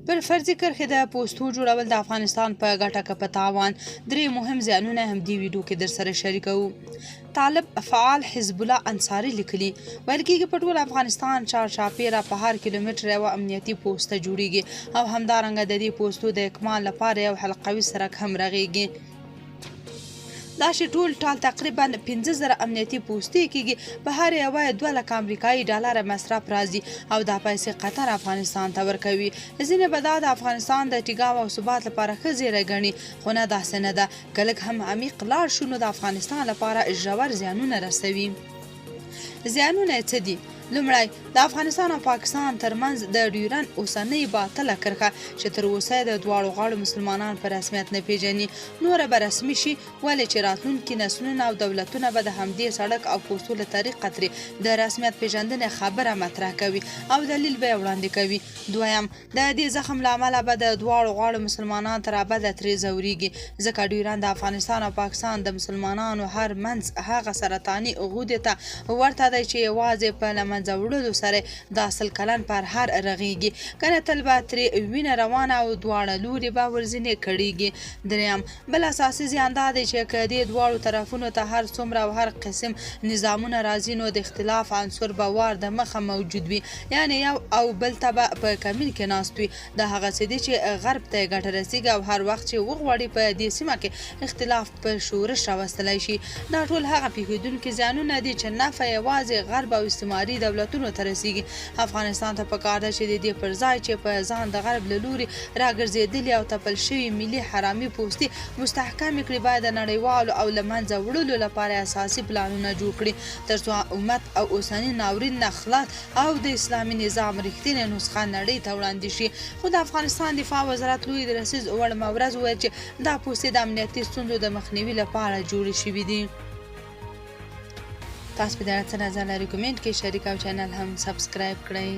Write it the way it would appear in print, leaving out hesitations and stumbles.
پر فرضي کرښې د پوستو جوړول د افغانستان په ګټه که په تاوان؟ درې مهم زیانونه هم دې ویډیو کې درسره شریکوو. طالب فعال حزب الله انصاري لیکلي، ویل کېږي په ټول افغانستان چار چاپېره په هر کیلومتر یوه امنیتي پوسته جوړیږي او همدارنګه د دې پوستو د اکمال لپاره یو حلقوي سرک هم رغیږي. دا چې ټول ټال تقریبا 5000 امنیتي پوستې کېږي، په هر یوه یې 2 لکه امریکایي ډالر مصرف راځي او دا پیسې قطر افغانستان ته ورکوي. ځینې به دا د افغانستان د ټیګاو او ثبات لپاره ښه زیری ګڼي، خو نه، داسې نه ده. که لږ هم عمیق لاړ شو نو د افغانستان لپاره ژور زیانونه رسوي. زیانونه یې څه دي؟ لومړی، د افغانستان او پاکستان ترمنځ د ډیورن اوسنۍ باطله کرښه چې تر اوسه د دواړو غاړو مسلمانان په رسمیت نه پیژني، نوره به رسمي شي، ولې چې راتلونکي نسلونه او دولتونه به د همدې سړک او پوستو له طریقه ترې د رسمیت پیژندنې خبره مطرح کوي او دلیل به یې وړاندې کوي. دویم، د دې زخم له امله به د دواړو غاړو مسلمانان تر ابده ترې ځورېږي، ځکه ډیورند د افغانستان او پاکستان د مسلمانانو هر منځ هغه سرطاني غودې ته ورته دی چې یوازې په له منځه وړلو سره دا 100 کلن پرهر رغېږي، کنه تل به ترې وینه روانه او دواړه لوري به ورځینې کړېږي. دریم، بل اساسي زیان دا دی چې که دې دواړو طرفونو ته هر څومره او هر قسم نظامونه راځي نو د اختلاف عنصر به وار د مخه موجود وي، یعنې یو او بل ته به په کمین کې ناست وي. دا هغه څه دي چې غرب ته یې ګټه رسېږي او هر وخت چې وغواړي په دې سیمه کې اختلاف په شورش راوستلی شي. دا ټول هغه پېښېدونکي زیانونه دي چې نفع یوازې غرب او استعماري دولتونو ته رسېږي. افغانستان ته پکار ده چې د دې پر ځای چې په ځان د غرب له لوري راګرځېدلي او تپل شوي ملي حرامي پوستې مستحکمې کړي، باید د نړیوالو او له منځه وړلو لپاره اساسي پلانونه جوړ کړي، ترڅو امت او اوسني ناورین نه خلاص او د اسلامي نظام رښتینې نسخه نړۍ ته وړاندې شي. خو د افغانستان دفاع وزارت لوی درستیز وړمه ورځ وویل چې دا پوستې د امنیتي ستونزو د مخنیوي لپاره جوړې شوې دي. تاسو په دې اړه څه نظر لرئ؟ کومنټ کې شریک او چینل هم سبسکرایب کړئ.